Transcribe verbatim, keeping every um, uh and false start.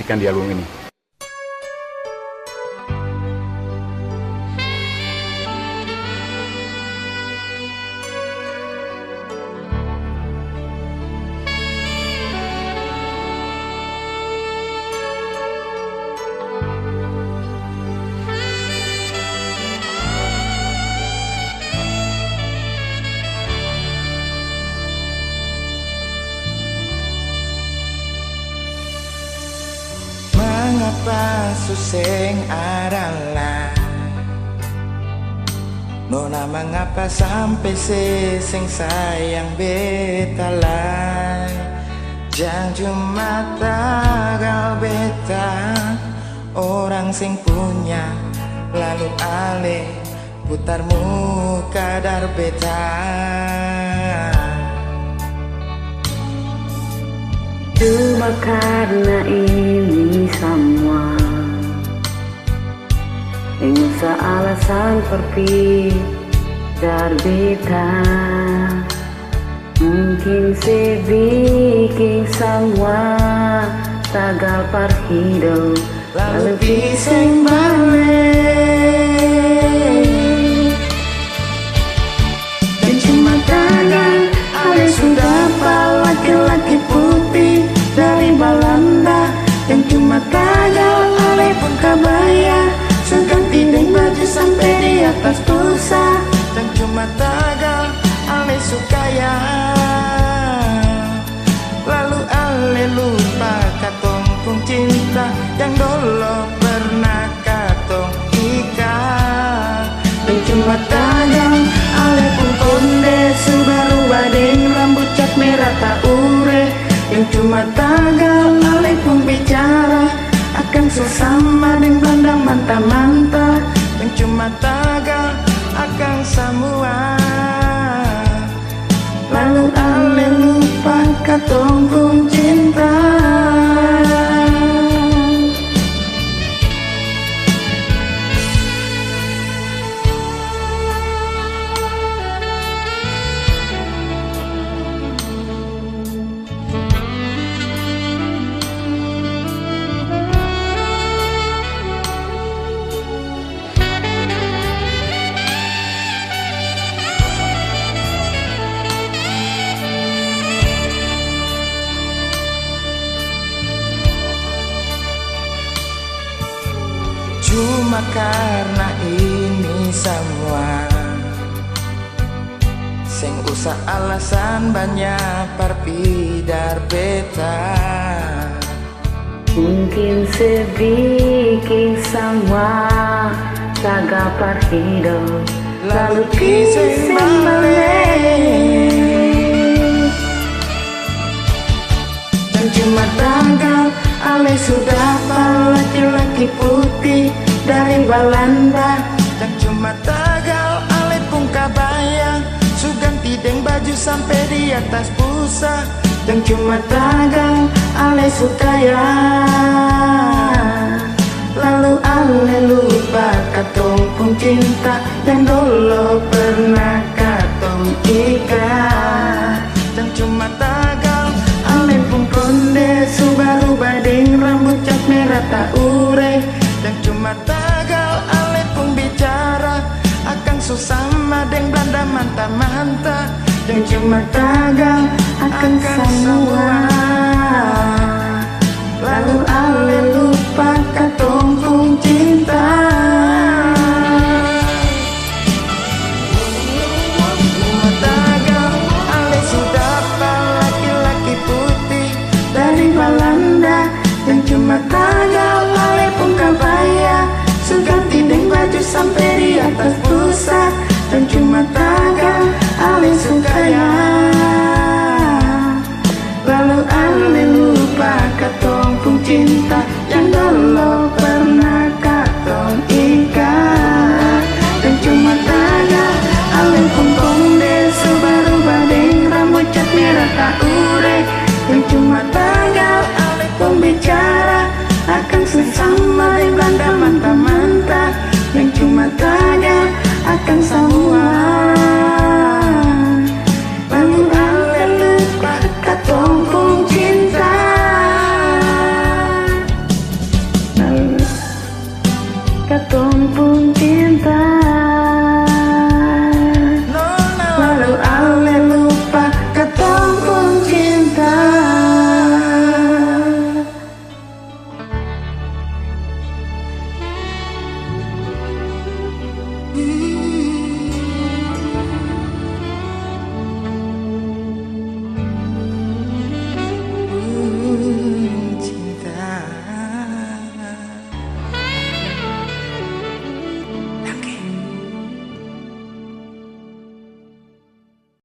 Kan di album ini. Mangapa su seng ada lai? Nona mangapa sampe se seng sayang beta lai? Jang cuma tagal beta orang seng punya, lalu ale putar muka dari beta. Cuma karna ini samua, yang usah alasan perpi dari beta. Mungkin se biking samua tagal par hidop, lalu pi seng bale. Yang cuma tagal, ale su dapa laki-laki putih dari Balanda. Yang cuma tagal, ale pung kabaya su ganti deng baju sampe di atas pusat. Yang cuma tagal, ale su kaya. Lalu ale lupa katong pung cinta yang dolo pernah katong ika. Yang cuma tagal, ale pung konde su barubah deng rambut cat merah taure. Yang cuma tagal, ale pung bicara akang su sama deng Balanda manta-manta. Yang cuma tagal, akang samua. Lalu ale lupa katong pung cinta. Cuma karna ini samua, seng usah alasan banya par pidar beta. Mungkin se biking samua tagal par hidop, lalu pi seng bale. Yang cuma tagal, ale su dapa laki-laki putih dari Balanda. Yang cuma tagal, ale pung kabaya su ganti deng baju sampe di atas pusat. Yang cuma tagal, ale su kaya. Lalu ale lupa katong pung cinta yang dolo pernah katong ika. Yang cuma tagal, ale pung konde su barubah deng rambut cat merah taure. Yang cuma tagal, ale pung bicara akang su sama deng Balanda manta-manta. Yang cuma tagal, akang samua. Lalu ale lupa katong pung cinta. Cuma tagal, ale su dapa laki-laki putih dari Balanda. Yang cuma tagal, ale pung kabaya su ganti deng baju sampe di atas pusat. Yang cuma tagal, ale su kaya. Lalu ale lupa katong pung cinta yang dolo